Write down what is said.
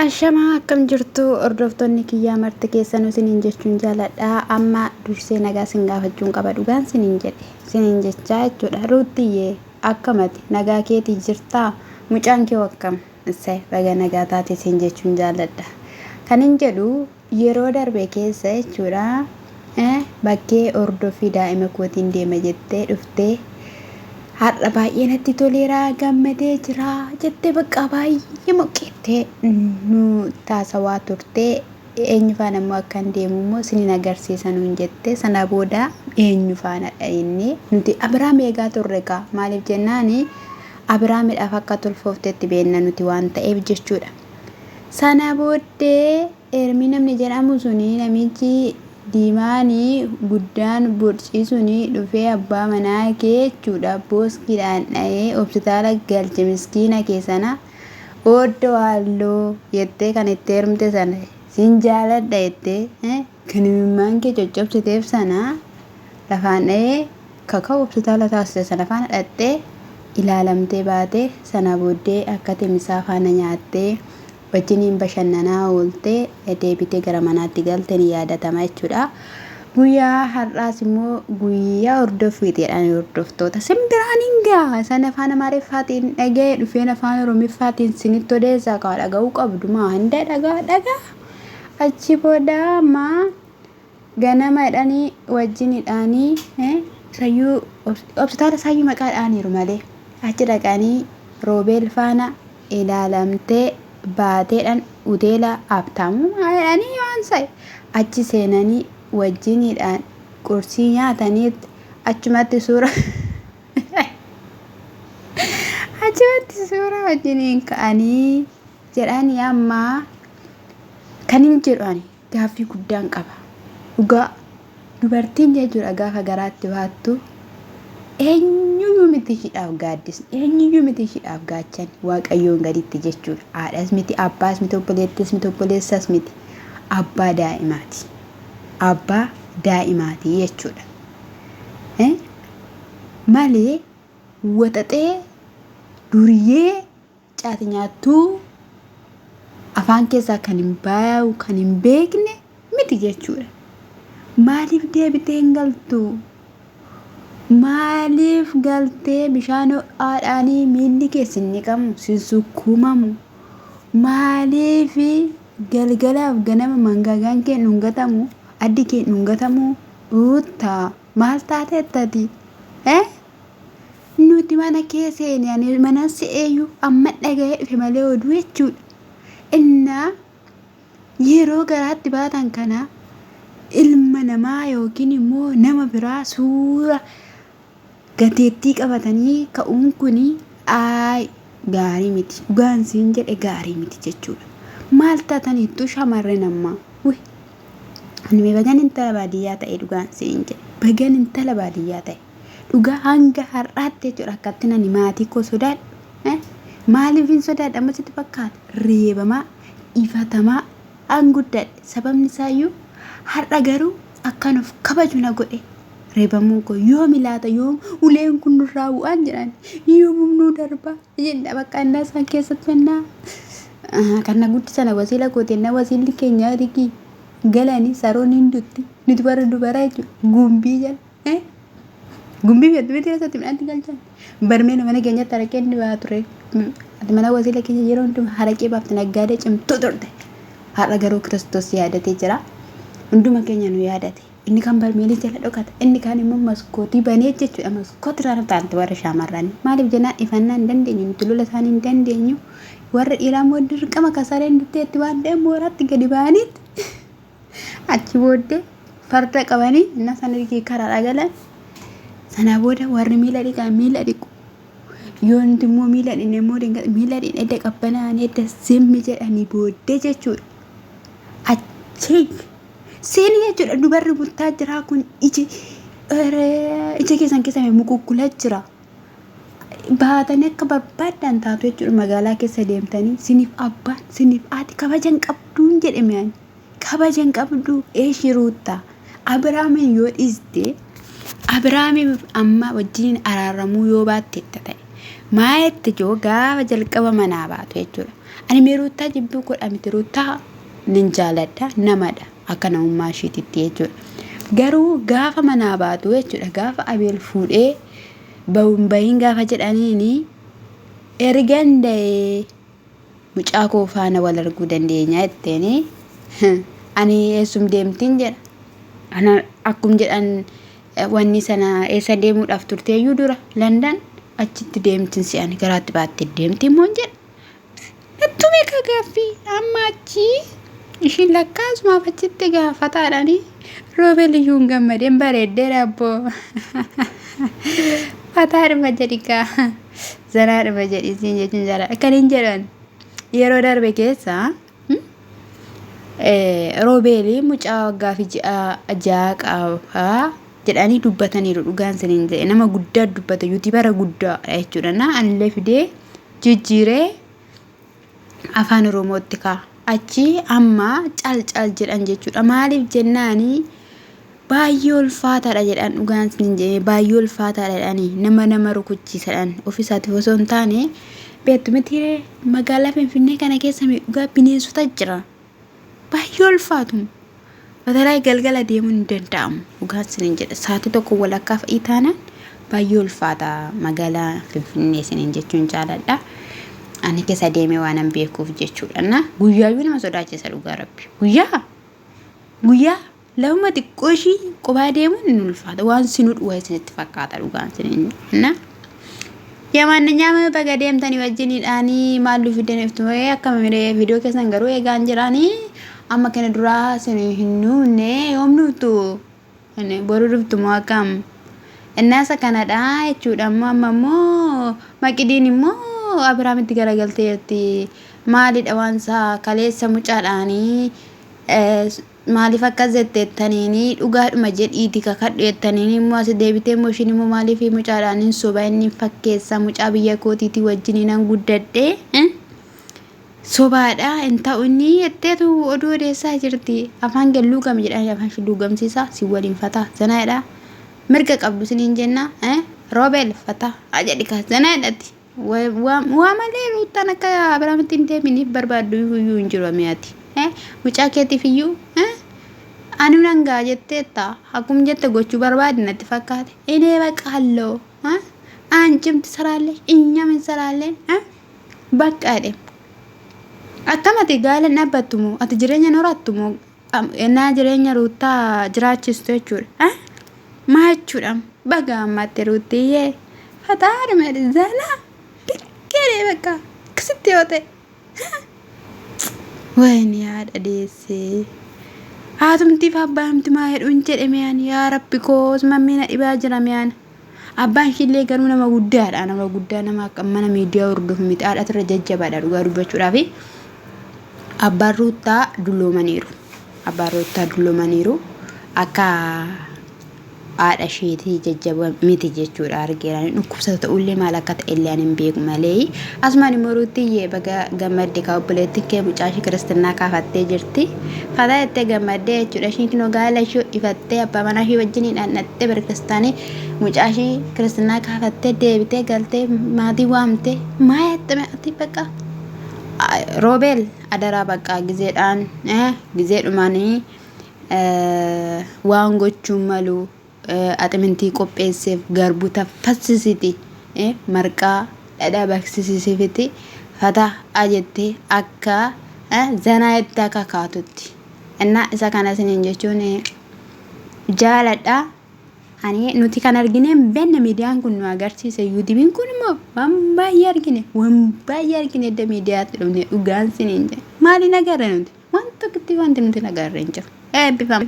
Ashamaa akkam jirtu hordoftoonni kiyyaa marti keessanuu isiniin jechuun jaaladha. Amma dursee nagaa sin gaafachuun qaba dhugaan siniin jedhe siniin jechaa jechuudha. Ruuttiyyee akkamati nagaa keetii jirtaa mucaan kee akkam isse baga nagaa taate siin jechuun jaaladha. Kanin jedhu yeroo darbe keessa jechuudha bakkee hordoffii daa'ima kootiin deema jettee dhuftee Har'a baay'ee natti toleera gammadee jira jettee bakka baay'ee moqqeettee nu taasawaa turte. Eenyu faana immoo akkan deemu immoo isinin agarsiisa nuun jette. Sana booda eenyu faanadha inni nuti Abiraam eegaa turre kaa maaliif jennaani Abiraamidhaaf akka tolfooftetti beenna nuti waan ta'eef jechuudha. Sana booddee Ermii namni jedhamu suni namichi diimaani guddaan borcii suni dhufee abbaa manaa kee jechuudha booskiidhaan dhahee hopsitaala galche miskiina kee sana ooddoo halluu jettee kan itti heerumte sana sin jaaladha jettee kan imimmaan kee coccobsiteef sana lafaan dhahee kaka'u hopsitaala taasise sana faana dhaqxee ilaalamtee baate sana booddee akka timisaa faana nyaattee wajjiniin bashannanaa ooltee deebitee gara manaatti galte ni yaadatama jechuudha. Guyyaa har'aas immoo guyyaa hordoffiiti jedhan hordoftoota. Simbiraan hin ga'a. Isaan afaan Amaariffaatiin dhaga'ee dhufeen afaan Oromiffaatiin sinitti odeessaa kaa dhaga'uu qabdu maa hunda dhagaa dhagaa. Achi booda ammaa ganama jedhanii wajjin hidhaanii sayyuu obsitaala sayyuu maqaa dhaaniiru malee achi dhaqanii roobeel faana ilaalamtee baateedhan uteela Habtaamuu maal jedhanii waan sa'i achi seenanii wajjiniidhaan qursii nyaataniit achumatti suura achumatti suura wajjiniin ka'anii jedhanii ammaa kan hin jedhu ani gaaffii guddaan qaba. Dhugaa dubartiin jechuudha gaafa garaatti baattu eenyuyyuu miti ishiidhaaf gaaddisni eenyuyyuu miti ishiidhaaf gaachanni waaqayyoon gaditti jechuudha. Haadhas miti abbaas miti obboleettis miti obboleessas miti abbaa daa'imaati. Abbaa daa'imaati jechuudha. Malee waxaxee duriyyee caati nyaattuu afaan keessaa kan hin baaya'u kan hin beekne miti jechuudha. Maaliif deebitee hin galtu? Maaliif galtee bishaan ho'aadhaanii miilli kee sin dhiqamu, sin sukkuumamu? Maaliif galgalaaf ganama mangaagaan kee hin dhungatamu, addi kee hin dhungatamu? Ruuttaa maal taateettati? Eh? Nuti mana kee seene ani mana se'eeyyuu amma dhaga'ee dhufe malee oduu jechuudha. Innaa yeroo garaatti baatan kana ilma namaa yookiin immoo nama biraa suura gateettii qabatanii ka'uun kun aay gaarii miti. Dhugaan siin jedhe gaarii miti jechuudha. Maal taataniittu shamarran ammaa? Wuy ani mee bagan intala baadiyyaa ta'e dhugaan siin jedhe. Bagan intala baadiyyaa ta'e. Dhugaa hanga har'aatti jechuudha akkattin ani maatii koo sodaadhu. Eh? Maaliifin sodaadha amma sitti fakkaata? Reebamaa, ifatamaa an guddadhe. Sababni isaayyuu har'a garuu akkan of kabaju na godhe. Reebamuun koo yoomi laata yoom uleen kun nurraa bu'aan jedhan yoomum nuu darbaa jedha bakka innaa isaan keessatti ennaa kan na guddisana wasiila kooti ennaa wasiilli keenya rigii galanii saroon hin dutti nuti warra dubaraa jechuudha gumbii jala Eh? Gumbii beektu miti keessatti midhaatti galchan. Barmeena mana keenyatti haraqee inni ba'aa ture. Ati mana wasiila keenya yeroo hundumaa haraqee baafte naggaadee cimtuu turte. Har'a garuu Kiristoos yaadatee jira. Hunduma keenya nu yaadate. Inni kan barmeelii jala dhokata. Inni kaan immoo maskootii banee jechuudha. Maskootii irraa taanti warra shaamarranii. Maaliif jennaan ifannaa hin dandeenyu. Nuti lola isaanii hin dandeenyu. Warra dhiiraa immoo dirqama kasareen dutteetti waan ta'eef mooraatti gadi ba'aniitti. Achi booddee farda qabanii innaa sana dhiqii karaadhaa galan. Sanaa booda warri miila dhiqan miila dhiqu. Yoo nuti immoo miila dhiqne immoo dinga- miila dhiqne edda qabbanaa'anii edda zimmi jedhanii booddee jechuudha. Achi seeni jechuudha dubarri buttaa jiraa kun iji ija keessan keessa mukukkula jira. Baatanii akka barbaaddan taatu jechuudha magaalaa keessa deemtanii siniif abbaan siniif haati kabaja hin qabduun jedhame ani kabaja hin qabdu eeshi ruutta Abiraamiin yoo dhiiste Abiraamiin amma wajjiniin araaramuu yoo baatte itti ta'e maa itti joo gaafa jalqaba manaa baatu jechuudha. Ani mee Ruuttaa jibbuu godha miti Ruuttaa nin jaaladha namadha akka namummaa ishiititti jechuudha. Garuu gaafa manaa baatu jechuudha gaafa Abeel fuudhee bahuun bahiin gaafa jedhaniini ergan da'ee mucaa koo faana wal arguu dandeenya jetteeni ani eessum deemtiin jedha. Ana akkum jedhan wanni sana eessa deemuudhaaf turteeyyuu dura Landan achitti deemtiin si'an garaatti baattee deemti immoo jedha. Nattu beeka gaaffii amma achi ishiin lakkaasumaaf achitti gaafataadhaani roobeel iyyuu hin gammadeen bareeddeera abboo. Fataadhuma jedhi kaa zanaadhuma jedhi siin jechuun jaalladha. Kan hin jedhan yeroo darbe keessa Roobeelii mucaa waggaa fi ji'a 6 qaba jedhanii dubbataniiru dhugaan siniin jedhe nama guddaa dubbata yuutibara guddaa jechuudha na anillee fidee jijjiiree afaan oromootti kaa achi amma cal cal jedhan jechuudha maaliif jennaanii baay'ee ulfaataadha jedhan dhugaan siniin jedhe baay'ee ulfaataadha jedhanii nama nama rukuchiisadhan ofiisaatiif osoo hin taane beektu miti magaalaa Finfinnee kana keessa dhugaa bineensota jira baay'ee ulfaatu. Batalaa galgala deemuun hin danda'amu. Dhugaan sinin jedha. Sa'aatii tokko walakkaa fa'ii taanaan baay'ee ulfaata magaalaa Finfinnee sinin jechuun jaaladha. Ani keessa deemee waanan beekuuf jechuudha. Na guyyaayyuu nama sodaachisa dhugaa rabbi. Guyyaa guyyaa lafuma xiqqoo ishii qophaa deemuun hin ulfaata. Waan sinuu dhugaa isinitti fakkaata dhugaan sinin jedha. Na Yamannyama baga deemtanii wajjiniidhaanii maal nu fiddan iftu malee akkama miree viidiyoo keessan garuu eegaan jiraanii amma kana duraa isin hin nuufne yoom dhuftu boru dhuftu moo akkam innaasa kanadha jechuudha ammoo amma immoo maqidiin immoo Abiraamitti garagalteerti maalidha waan isaa kaleessa mucaadhaanii Maaliif akkas jette jettaniini dhugaadhuma jedhiiti kakadhu jettaniini immoo asi deebitee immoo ishiin immoo maaliif mucaadhaan hin soba inni hin fakkeessa mucaa biyya kootiitii wajjinii nan guddadhe sobaadha hin ta'u inni jetteetu oduu odeessaa jirti afaan gad luugame jedhanii afaan ishii luugamsiisa si waliin fataa zanaa jedha mirga qabdu siniin jenna roobeel fataa jedhi kaa zanaa jedhati. Waa malee ruuttaan akka Abiraamitti hin deeminiif barbaaddu iyyuu hin jiru ami'ati. Mucaa keetiif iyyuu ani nan ga'a jetteetta akkum jette gochuu barbaadde natti fakkaate. Inee baqaalloo aancimti saraallee inyamin saraallee bakka jedhe. Akkam ati gaala hin dhaabbattu moo ati jireenya hin horattu moo ennaa jireenya ruuttaa jiraachistu jechuudha. Maa jechuudha baga ammaatti ruuttiyyee fataadhuma jedhe zanaa dikkeedhee bakka akkasitti yoo ta'e. Wayini haadha deessee. Haatumtiif abbaamti maa jedhuun jedhe miyaan yaa rabbi koo mammii na dhibaa jira miyaan. Abbaan ishiillee garuu nama guddaadha nama guddaa nama akka mana miidiyaa hordofu miti haadhatu irra jajjabaadha dhugaa dubbachuudhaafi. Abbaan Ruuttaa dulloomaniiru. Abbaan Ruuttaa dulloomaniiru. Akka haadha isheetii jajjaba miti jechuudha argeera. Ani dhukkubsata ta'ullee maal akka ta'e illee ani hin beeku malee. Asumaan immoo Ruuttiyyee baga gammadde kaa obboleettiin kee mucaa ishee kiristinnaa kaafattee jirti. Fataa jettee gammaddee jechuudha. Ishiin kinoo gaa'ela ishee ifattee abbaa manaa ishee wajjiniin dhandhattee birikistaanii mucaa ishee kiristinnaa kaafattee deebitee galtee maatii waamtee maa jette ati bakka Roobeel adaraa baqqaa gizeedhaan gizeedhumaanii waan gochuun malu aximintii qopheesseef garbuu taffasisiti marqaa dhadhaa baksisisifiti fata a jettee akka zanaa jettee akka kaatutti. Innaa isa kana isiniin jechuun jaaladha. Ani nuti kan argine hin beekne miidiyaan kun nu agarsiise yuutuubiin kun immoo waan baay'ee argine waan baay'ee argine edda miidiyaatti dhufne dhugaan siniin jedhe maaliin agarre nuti waan tokkotti wanti nuti hin agarre hin jiru. Eebbifama.